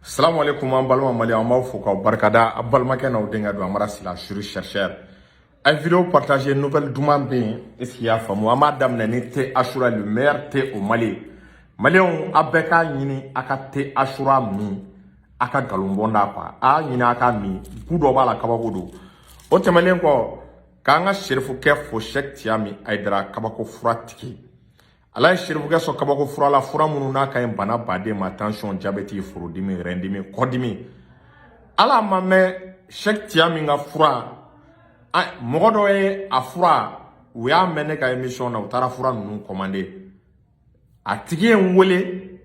Salamu alaikum, an balima Mali, an b'aw fo k'aw barikada. A balimakɛ n'aw denkɛ don, Amara Sila, juriste chercheur. A ye vidéo partager, nouvelle duman bɛ yen. Est ce que i y'a faamu? An b'a daminɛ ni thé Achoura, le meilleur thé au Mali. Maliyɛnw, a bɛɛ k'a ɲini a ka thé Achoura min, a ka nkalon bɔ da quoi. A y'a ɲini a ka min, goût dɔ b'a la, kabako don. O tɛmɛnen kɔ, k'an ka serifukɛ fo, Sɛki Tiyami Ayidara, kabako fura tigi. Ala ye serifukɛ sɔn kabako fura la, fura minnu n'a ka ɲi bana baden ma: tension, diabète, furudimi, rɛndimi, kɔdimi. Ala ma mɛn Sɛki Tiyami ka fura, mɔgɔ dɔ ye a fura, u y'a mɛn ne ka émission na, u taara fura ninnu commander. A tigi ye n wele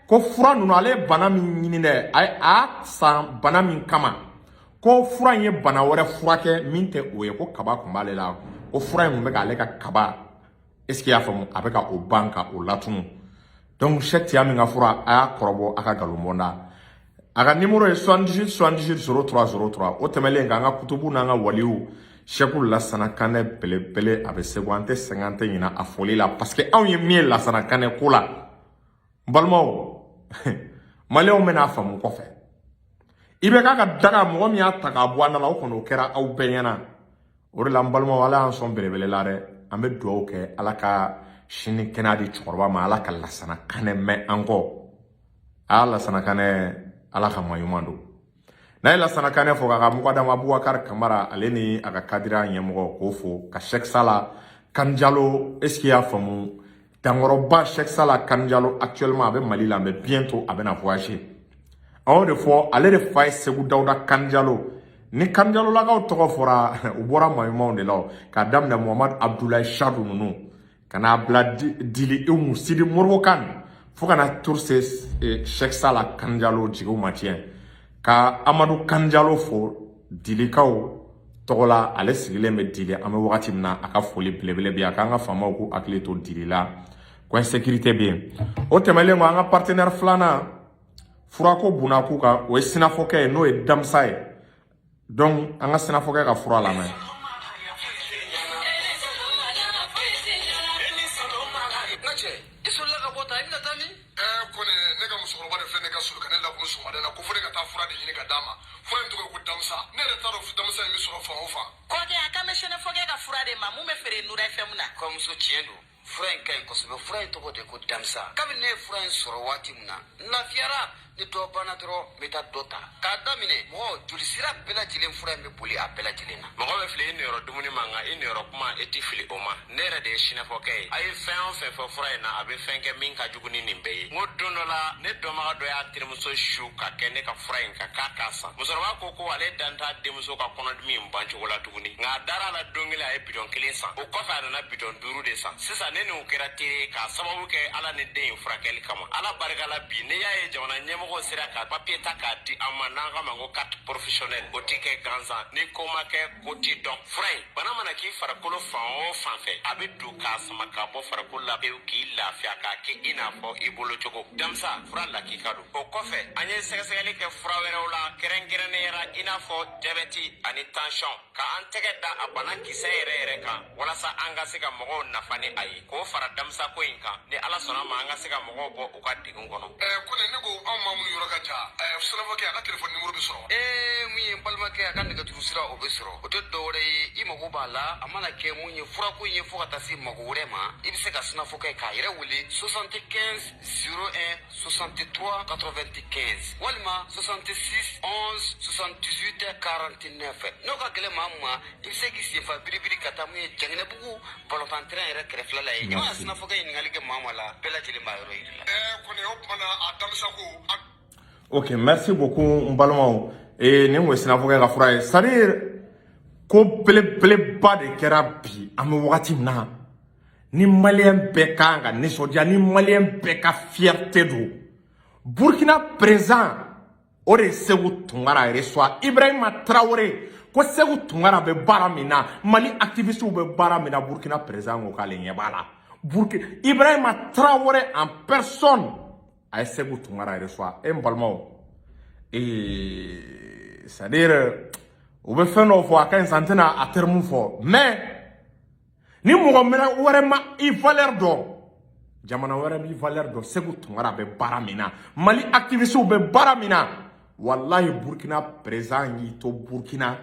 ko fura ninnu, ale ye bana min ɲini dɛ, a y'a san bana min kama, ko fura in ye bana wɛrɛ furakɛ min tɛ o ye, ko kaba tun b'ale la, ko fura in tun bɛ k'ale ka kaba, est ce que i y'a faamu, a bɛ ka o ban ka o latunu. Donc Sɛki Tiyami ka fura, a y'a kɔrɔbɔ a ka nkalon bɔnda. A ka numéro ye 78 78 03 03. O tɛmɛnen, k'an ka kutubu n'an ka waliw, Sɛku Lasana Kanɛ belebele, a bɛ Segu, an tɛ sɛgɛn, an tɛ ɲinɛ a foli la, parce que anw ye min ye Lasana Kanɛ ko la, n balimaw Maliyɛnw, bɛna faamu kɔfɛ. I bɛ k'a ka daga, mɔgɔ min y'a ta k'a bɔ an da la, o kɔni o kɛra aw bɛɛ ɲɛna. O de la, n balimaw, Ala y'an sɔn belebele la dɛ. An bɛ dugawu kɛ, Ala ka sini kɛnɛya di cɛkɔrɔba ma, Ala ka Lasana Kanɛ mɛn an kɔ. A Lasana Kanɛ, Ala ka maa ɲuman don. N'a ye Lasana Kanɛ fɔ, k'a ka mugadamu Abubakar Kamara, ale ni a ka kadira ɲɛmɔgɔ, k'o fo, ka Sɛki Sala Kanjalo, est ce que i y'a faamu, dankɔrɔba Sɛki Sala Kanjalo, actuellement a bɛ Mali la, mais bientôt a bɛna voyager. An y'o de fɔ, ale de fa ye Segu Dawuda Kanjalo. Ni Kanjalolakaw tɔgɔ fɔra, u bɔra maa ɲumanw de la, k'a daminɛ Muhamadu Abudulayi Sadu ninnu, ka n'a bila Dili Imu Sidi Moribo Kan, fo ka na tour se Sɛki Sala Kanjalo, jigiw ma tiɲɛ. Ka Amadu Kanjalo fo Dilikaw tɔgɔ la, ale sigilen bɛ Dili an bɛ wagati min na, a ka foli belebele bɛ yen. A k'an ka faamaw k'u hakili to Dili la, ko insécurité bɛ yen. O tɛmɛnen kɔ, an ka partenaire filanan, furako bunakun kan, o ye sinafɔkɛ ye, n'o ye Damisa ye. Donc an ka sinafɔkɛ ka fura lamɛn. N ka cɛ, i solila ka bɔ ta, i bɛna taa min? Kɔni ne ka musokɔrɔba de filɛ ne ka soli ka ne lakunu sɔgɔmada in na, ko fo ne ka taa fura de ɲini ka d'a ma. Fura in tɔgɔ ye ko Damisa. Ne yɛrɛ t'a dɔn Damisa in bɛ sɔrɔ fan o fan. Kɔkɛ, a kan bɛ sɛnɛfɔkɛ ka fura de ma mun bɛ feere Nura FM na. Kɔmuso, tiɲɛ don, fura in ka ɲi kosɛbɛ. Fura in tɔgɔ de ko Damisa. Kabini ne ye fura in sɔrɔ waati min na, n lafiyara. Ni dɔ banna dɔrɔn, n bɛ taa dɔ ta k'a daminɛ. Mɔgɔ joli sira bɛɛ lajɛlen, fura in bɛ boli a bɛɛ lajɛlen na. Mɔgɔ bɛ fili i niyɔrɔ dumuni ma, nka i niyɔrɔ kuma, e ti fili o ma. Ne yɛrɛ de ye sinafɔkɛ ye. A ye fɛn o fɛn fɔ fura in na, a bɛ fɛn kɛ min ka jugu ni nin bɛɛ ye. N ko don dɔ la, ne dɔnbaga dɔ y'a terimuso su ka kɛ ne ka fura in kan k'a k'a san. Musokɔrɔba ko ko ale dan t'a denmuso ka kɔnɔdimi in bancogo la tuguni, nka a dara a la. Don kelen, a ye bidɔn kelen san, o kɔfɛ a nana bidɔn duuru de san. Sisan ne n'o kɛra teri ye k'a sababu kɛ Ala ni den in furakɛli kama. Ala barika la, bi ne y'a ye jamana ɲɛmɔgɔw sera ka papiye ta k'a di an ma, n'an k'a ma ko carte professionnelle. O ti kɛ gansan ni ko ma kɛ, ko ti dɔn. Fura in, bana mana k'i farikolo fan o fan fɛ, a bɛ don k'a sama k'a bɔ farikolo la pewu, k'i lafiya, k'a kɛ i n'a fɔ i bolo cogo. Damisa fura lakika don. O kɔfɛ, an ye sɛgɛsɛgɛli kɛ fura wɛrɛw la, kɛrɛnkɛrɛnnenya la i n'a fɔ jabɛti ani tension, ka an tɛgɛ da a bana kisɛ yɛrɛ yɛrɛ kan, walasa an ka se ka mɔgɔw nafa ni a ye, k'o fara damisako in kan. Ni Ala sɔnna ma, an ka se ka mɔgɔw bɔ u ka degun kɔnɔ. Kɔni ne ko anw maa minnu yɔrɔ ka jan, sinafɔkɛ, a ka telefɔni nimoro bɛ sɔrɔ wa? Ee, mun ye n balimakɛ, a ka nɛgɛjuru sira, o bɛ sɔrɔ. O tɛ dɔwɛrɛ ye, i mago b'a la, a mana kɛ mun ye, furako in ye, fo ka taa se mago wɛrɛ ma, i bɛ se ka sinafɔkɛ k'a yɛrɛ wele 75 01 63 95 walima 66 11 78 49. N'o ka gɛlɛn maa min ma, i bɛ se k'i senfa biribiri ka taa mun ye Jɛngɛnɛbugu balontan terrain yɛrɛ kɛrɛfɛla la ye. I mana sinafɔkɛ ɲininkali kɛ maa ma la, bɛɛ lajɛlen b'a yɔrɔ yiri la. Kɔni o tuma na, a Damisa ko a Ok, merci beaucoup, n balimaw. Nin kun ye sinafɔkɛ ka fura ye. C'est à dire ko belebeleba de kɛra bi, an bɛ wagati min na, ni Maliyɛn bɛɛ kan ka nisɔndiya, ni Maliyɛn bɛɛ ka fierté don. Burkina président, o de ye Segu Tunkara reçoit Ibrahima Traoré, ko Segu Tunkara bɛ baara min na, Mali activistes bɛ baara min na, Burkina président ko k'ale ɲɛ b'a la. Burkina, Ibrahima Traoré en personne, a ye Segu Tunkara reçoit. E n balimaw, c'est à dire u bɛ fɛn dɔw fɔ, a ka ɲi sa, n tɛna a terme fɔ, mais ni mɔgɔ wɛrɛ ma i valeur dɔn, jamana wɛrɛ b'i valeur dɔn. Segu Tunkara bɛ baara min na, Mali activistes bɛ baara min na. Walahi, Burkina président y'i to Burkina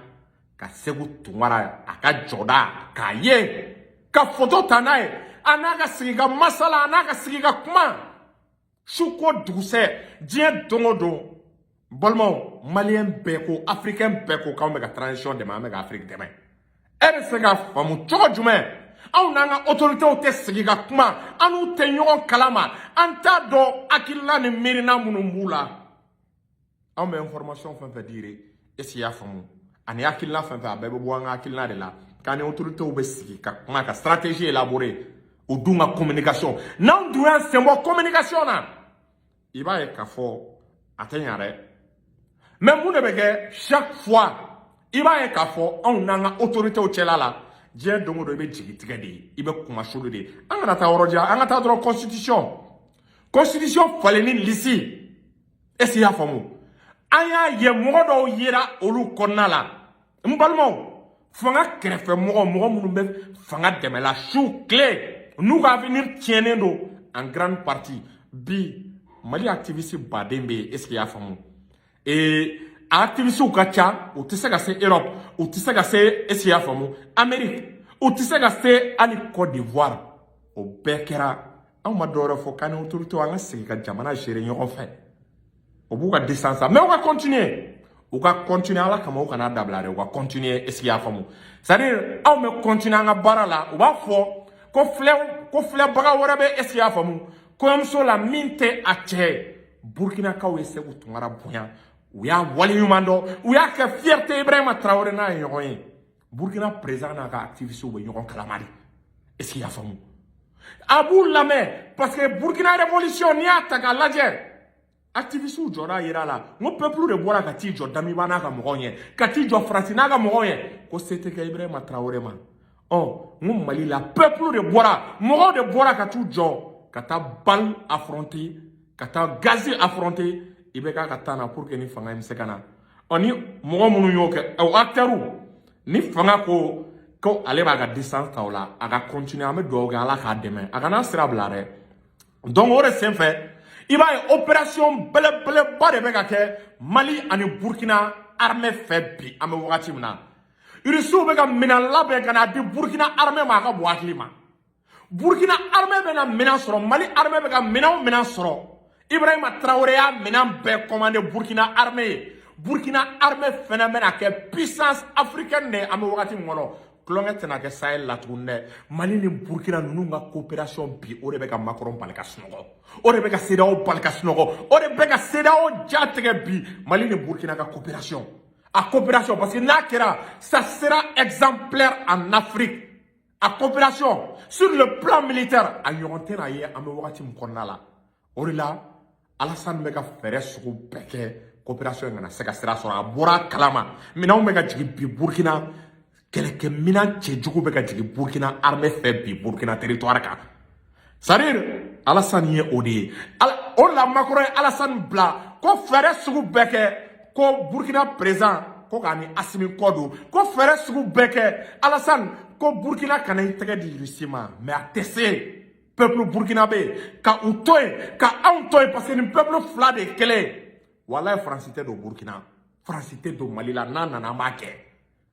ka Segu Tunkara a ka jɔda k'a ye, ka photo ta n'a ye, a n'a ka sigi ka masala, a n'a ka sigi ka kuma su ko dugusɛ, diɲɛ don o don. Balimaw, Malien bɛɛ ko, Africain bɛɛ ko k'anw bɛ ka transition dɛmɛ, an bɛ ka Afrique dɛmɛ. E bɛ se k'a faamu cogo jumɛn, anw n'an ka autorités tɛ sigi ka kuma, an n'u tɛ ɲɔgɔn kalama, an t'a dɔn hakilina ni miirina minnu b'u la? Anw bɛ information fɛn fɛn di, est ce que i y'a faamu, ani hakilina fɛn fɛn, a bɛɛ bɛ bɔ an ka hakilina de la, k'an ni autorités bɛ sigi ka kuma, ka stratégie élaborer, o dun ka communication. N'anw dun y'an sen bɔ communication na, i b'a ye k'a fɔ a tɛ ɲa dɛ. Mais mun de bɛ kɛ? Chaque fois, i b'a ye k'a fɔ anw n'an ka autorités cɛla la, diɲɛ don o don, i bɛ jigi tigɛ de ye, i bɛ kumasulu de ye. An kana taa yɔrɔ jan, an ka taa dɔrɔn constitution falenni lisi. Est ce que i y'a faamu? An y'a ye mɔgɔ dɔw yera olu kɔnɔna la. N balimaw, fanga kɛrɛfɛ mɔgɔ, mɔgɔ minnu bɛ fanga dɛmɛ la su tile, n'u ka avenir tiɲɛnen don en grande partie. Bi, Mali activiste baden bɛ yen, est ce que i y'a faamu? Ee, a activistes ka ca, u tɛ se ka se Europe, u tɛ se ka se, est ce que i y'a faamu, Amérique, u tɛ se ka se hali Côte d'Ivoire. O bɛɛ kɛra, anw ma dɔwɛrɛ fɔ k'an ni autorité an ka sigi ka jamana gérer ɲɔgɔn fɛ. O b'u ka distance, mais u ka continuer, u ka continuer, Ala kama, u kana dabila dɛ, u ka continuer. Est ce que i y'a faamu? C'est à dire, anw bɛ continuer an ka baara la. U b'a fɔ ko filɛ, ko filɛbaga wɛrɛ bɛ, est ce que i y'a faamu, kɔɲɔmuso la min tɛ a cɛ ye. Burkinakaw ye Segu Tunkara bonya, u y'a waleɲuman dɔn, u y'a kɛ fierté. Ibrahima Traoré n'a ye ɲɔgɔn ye, Burkina président n'a ka activiste bɛ ɲɔgɔn kalama de. Est ce que i y'a faamu? A b'u lamɛn, parce que Burkina révolution, n'i y'a ta k'a lajɛ, activistes jɔra a yira la. N ko peuple de bɔra ka t'i jɔ Damiba n'a ka mɔgɔw ɲɛ, ka t'i jɔ Faransi n'a ka mɔgɔw ɲɛ, ko se tɛ kɛ Ibrahima Traoré ma. Ɔ, n ko Mali la, peuple de bɔra, mɔgɔw de bɔra ka t'u jɔ, ka taa balle affronter, ka taa gaz affronter i bɛ k'a ka taa na pour que ni fanga in bɛ se ka na. Ɔ, ni mɔgɔ minnu y'o kɛ, o acteurs, ni fanga ko ko ale b'a ka distance ta o la, a ka continuer. An bɛ dugawu kɛ, Ala k'a dɛmɛ, a kana sira bila dɛ. Donc o de senfɛ, i b'a ye opération belebeleba de bɛ ka kɛ Mali ani Burkina armée fɛ bi. An bɛ wagati min na, Irisiw bɛ ka minɛn labɛn ka n'a di Burkina armée ma. A ka bon hakili ma, Burkina armée bɛna minɛn sɔrɔ, Mali armée bɛ ka minɛn o minɛn sɔrɔ, Ibrahima Traoré y'a minɛn bɛɛ commandé Burkina armée ye. Burkina armée fɛnɛ bɛna kɛ puissance africaine de ye. An bɛ wagati min kɔnɔ, tulonkɛ tɛna kɛ Sahel la tuguni dɛ. Mali ni Burkina ninnu ka coopération bi, o de bɛ ka Macron bali ka sunɔgɔ, o de bɛ ka CEDEAO bali ka sunɔgɔ, o de bɛ ka CEDEAO ja tigɛ bi. Mali ni Burkina ka coopération, a coopération, parce que n'a kɛra, ça sera exemplaire en Afrique. A coopération sur le plan militaire, a ɲɔgɔn tɛna ye an bɛ wagati min kɔnɔna la. O de la, Alassane bɛ ka fɛɛrɛ sugu bɛɛ kɛ coopération in kana se ka sira sɔrɔ. A bɔra a kalama, minɛnw bɛ ka jigin bi Burkina, kɛlɛkɛminɛn cɛjugu bɛ ka jigin Burkina armée fɛ bi, Burkina territoire kan. C'est à dire, Alassane ye o de ye. O de la, Macron ye Alassane bila ko fɛɛrɛ sugu bɛɛ kɛ ko Burkina président ko k'a ni Assimi kɔ don, ko fɛɛrɛ sugu bɛɛ kɛ, Alassane, ko Burkina kana i tɛgɛ di Russie ma. Mais a tɛ se. Peuple burkinabé ka u to yen, ka anw to yen, parce que nin peuple fila de ye kelen ye. Walayi, Faransi tɛ don Burkina, Faransi tɛ don Mali la. N'a nana, an b'a kɛ.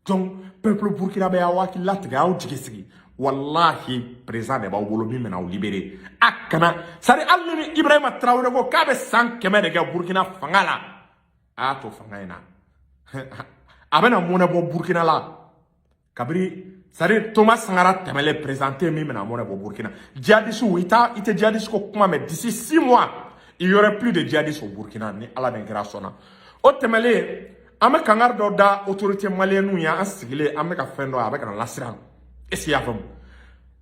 Donc peuple burkinabé, y'aw hakili latigɛ, aw jigi sigi. Walahi, président de b'aw bolo min bɛna aw libérer. A kana, c'est à dire, hali ni Ibrahima Traoré ko k'a bɛ san 100 de kɛ Burkina fanga la, a y'a to fanga in na, a bɛna mɔnɛ bɔ Burkina la. Kabiri, c'est à dire, Thomas Sankara tɛmɛlen, présenté min bɛna mɔnɛ bɔ Burkina. Djihadistes, i t'a, i tɛ djihadiste ko kuma mɛn. D'ici 6 mois, il y aurait plus de djihadistes au Burkina, ni Ala ni kɛra sɔnna. O tɛmɛlen, an bɛ kangari dɔ da autorité malienne ye. An sigilen, an bɛ ka fɛn dɔ ye, a bɛ ka na lasiran. Est ce que i y'a faamu?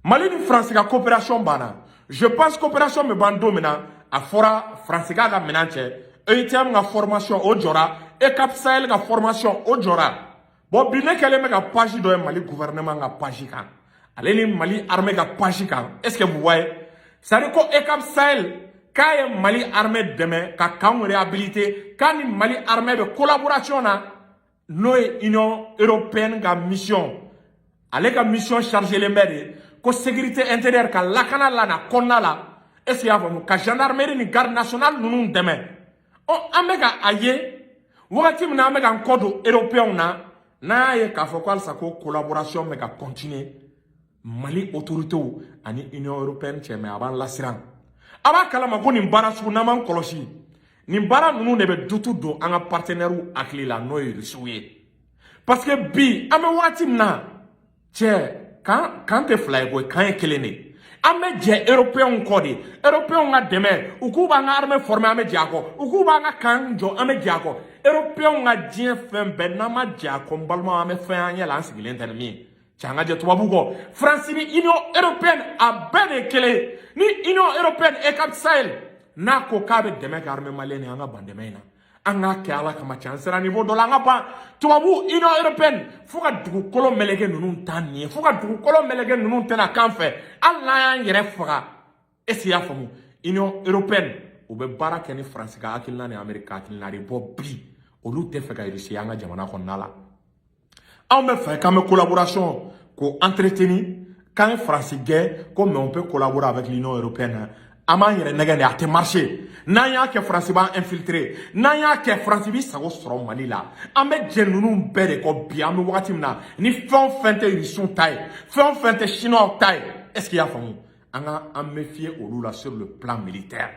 Mali ni Faransi ka coopération banna. Je pense coopération bɛ ban don min na, a fɔra Faransi k'a ka minɛn cɛ, EUTM ka formation o jɔra, EUCAP Sahel ka formation o jɔra. Bon, bi ne kɛlen bɛ ka page dɔ ye Mali gouvernement ka page kan, ale ni Mali armée ka page kan. Est ce que vous voyez? C'est à dire ko EUCAP Sahel k'a ye Mali armée dɛmɛ ka camp réhabilité, k'a ni Mali armée bɛ collaboration na, n'o ye Union européenne ka mission. Ale ka mission chargé len bɛ de ko sécurité intérieure, ka lakana la na kɔnɔna la. Est ce que i y'a faamu? Ka gendarmerie ni garde nationale ninnu dɛmɛ. Ɔ, an bɛ ka a ye Wagati min na an bɛ k'an kɔ don Européens na, n'an y'a ye k'a fɔ ko halisa ko collaboration bɛ ka continuer Mali autorités ani Union européenne cɛ, mais a b'an lasiran. A b'a kalama ko nin baara sugu, n'an m'an kɔlɔsi, nin baara ninnu de bɛ doute don an ka partenaires hakili la, n'o ye Rusiw ye. Parce que bi, an bɛ wagati min na, cɛ, kan tɛ fila ye koyi, kan ye kelen de ye. An bɛ jɛ Européens kɔ de. Européens ka dɛmɛ, u k'u b'an ka armée former, an bɛ jɛ a kɔ. U k'u b'an ka camp jɔ, an bɛ jɛ a kɔ. Européens ka diɲɛ fɛn bɛɛ, n'an ma jɛ a kɔ, n balimaw, an bɛ fɛn an ɲɛ la, an sigilen tɛ ni min ye. Cɛ, an ka jɛ tubabu kɔ. Faransi ni Union européenne, a bɛɛ de ye kelen ye. Ni Union européenne, EUCAP Sahel, n'a ko k'a bɛ dɛmɛ kɛ armée malienne ye, an ka ban dɛmɛ in na. An k'a kɛ Ala kama. Cɛ, an sera niveau dɔ la, an ka ban tubabu, Union européenne, fo ka dugukolo meleke ninnu ta nin ye, fo ka dugukolo meleke ninnu tɛna kan fɛ, hali n'an y'an yɛrɛ faga. Est ce que i y'a faamu? Union européenne, u bɛ baara kɛ ni Faransi ka hakilina ni Amérique ka hakilina de bɔ. Bi, olu tɛ fɛ ka Russie an ka jamana kɔnɔna la. Anw bɛ fɛ k'an bɛ collaboration k'o entretenir, k'an ye Faransi gɛn ko, mais on peut collaborer avec l'Union européenne. An b'an yɛrɛ nɛgɛ de, a tɛ marcher. N'an y'a kɛ, Faransi b'an infiltrer. N'an y'a kɛ, Faransi b'i sago sɔrɔ Mali la. An bɛ jɛ ninnu bɛɛ de kɔ. Bi, an bɛ wagati min na, ni fɛn o fɛn tɛ Rusiw ta ye, fɛn o fɛn tɛ Chinois ta ye, est ce que i y'a faamu, an ka an méfier olu la sur le plan militaire.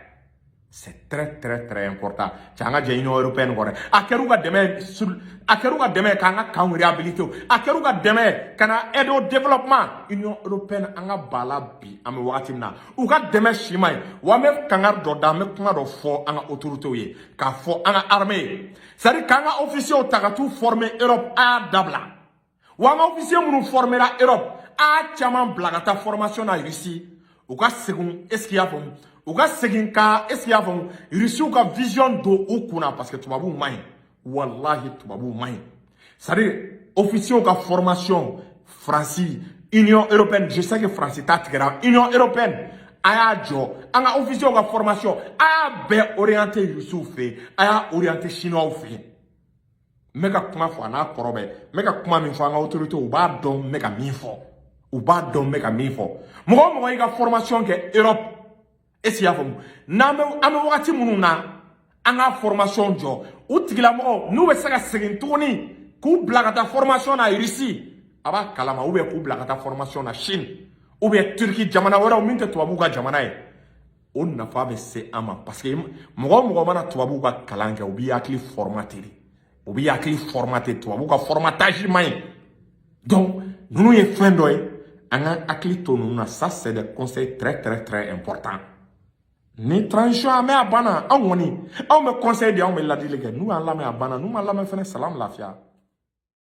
C'est très très très important. Cɛ, an ka jɛ Union européenne kɔ dɛ. A kɛra u ka dɛmɛ sur, a kɛra u ka dɛmɛ k'an ka camp réhabiliter, a kɛra u ka dɛmɛ ka na aide au développement, Union européenne, an ka ba la. Bi, an bɛ wagati min na, u ka dɛmɛ si ma ɲi. Wa an bɛ kangari dɔ da, an bɛ kuma dɔ fɔ an ka autorités ye, k'a fɔ an ka armée ye, c'est à dire k'an ka officiers ta ka t'u former Europe, a y'a dabila. Wa an ka officiers minnu formera Europe, a y'a caman bila ka taa formation na Russie, u ka segin. Est ce que i y'a faamu? U ka segin ka, est ce que i y'a faamu, Rusiw ka vision don u kunna, parce que tubabuw man ɲi, walahi, tubabuw man ɲi. C'est à dire officiers ka formation Faransi, Union européenne, je sais que Faransi ta tigɛra, Union européenne, a y'a jɔ. An ka officiers ka formation, a y'a bɛɛ orienté Rusiw fɛ yen, a y'a orienté Chinois fɛ yen. N bɛ ka kuma fɔ, a n'a kɔrɔ bɛɛ. N bɛ ka kuma min fɔ, an ka autorités, u b'a dɔn n bɛ ka min fɔ, u b'a dɔn n bɛ ka min fɔ. Mɔgɔ o mɔgɔ y'i ka formation kɛ Europe, est ce que i y'a faamu, n'an bɛ, an bɛ wagati minnu na, an ka formation jɔ u tigilamɔgɔw, n'u bɛ se ka segin tuguni k'u bila ka taa formation na Russie, a b'a kalama, ou bien k'u bila ka taa formation na Chine ou bien Turquie, jamana wɛrɛw min tɛ tubabuw ka jamana ye, o nafa bɛ se an ma. Parce que mɔgɔ o mɔgɔ mana tubabuw ka kalan kɛ, u b'i hakili formater de, u b'i hakili formater. Tubabuw ka formatage man ɲi. Donc ninnu ye fɛn dɔ ye, an ka hakili to ninnu na. Ça, c'est des conseils très très très importants. Ni transition a mɛn, a banna. Anw kɔni, anw bɛ conseil di, anw bɛ ladili kɛ. N'u y'an lamɛn, a banna. N'u ma lamɛn fɛnɛ, salam, lafiya.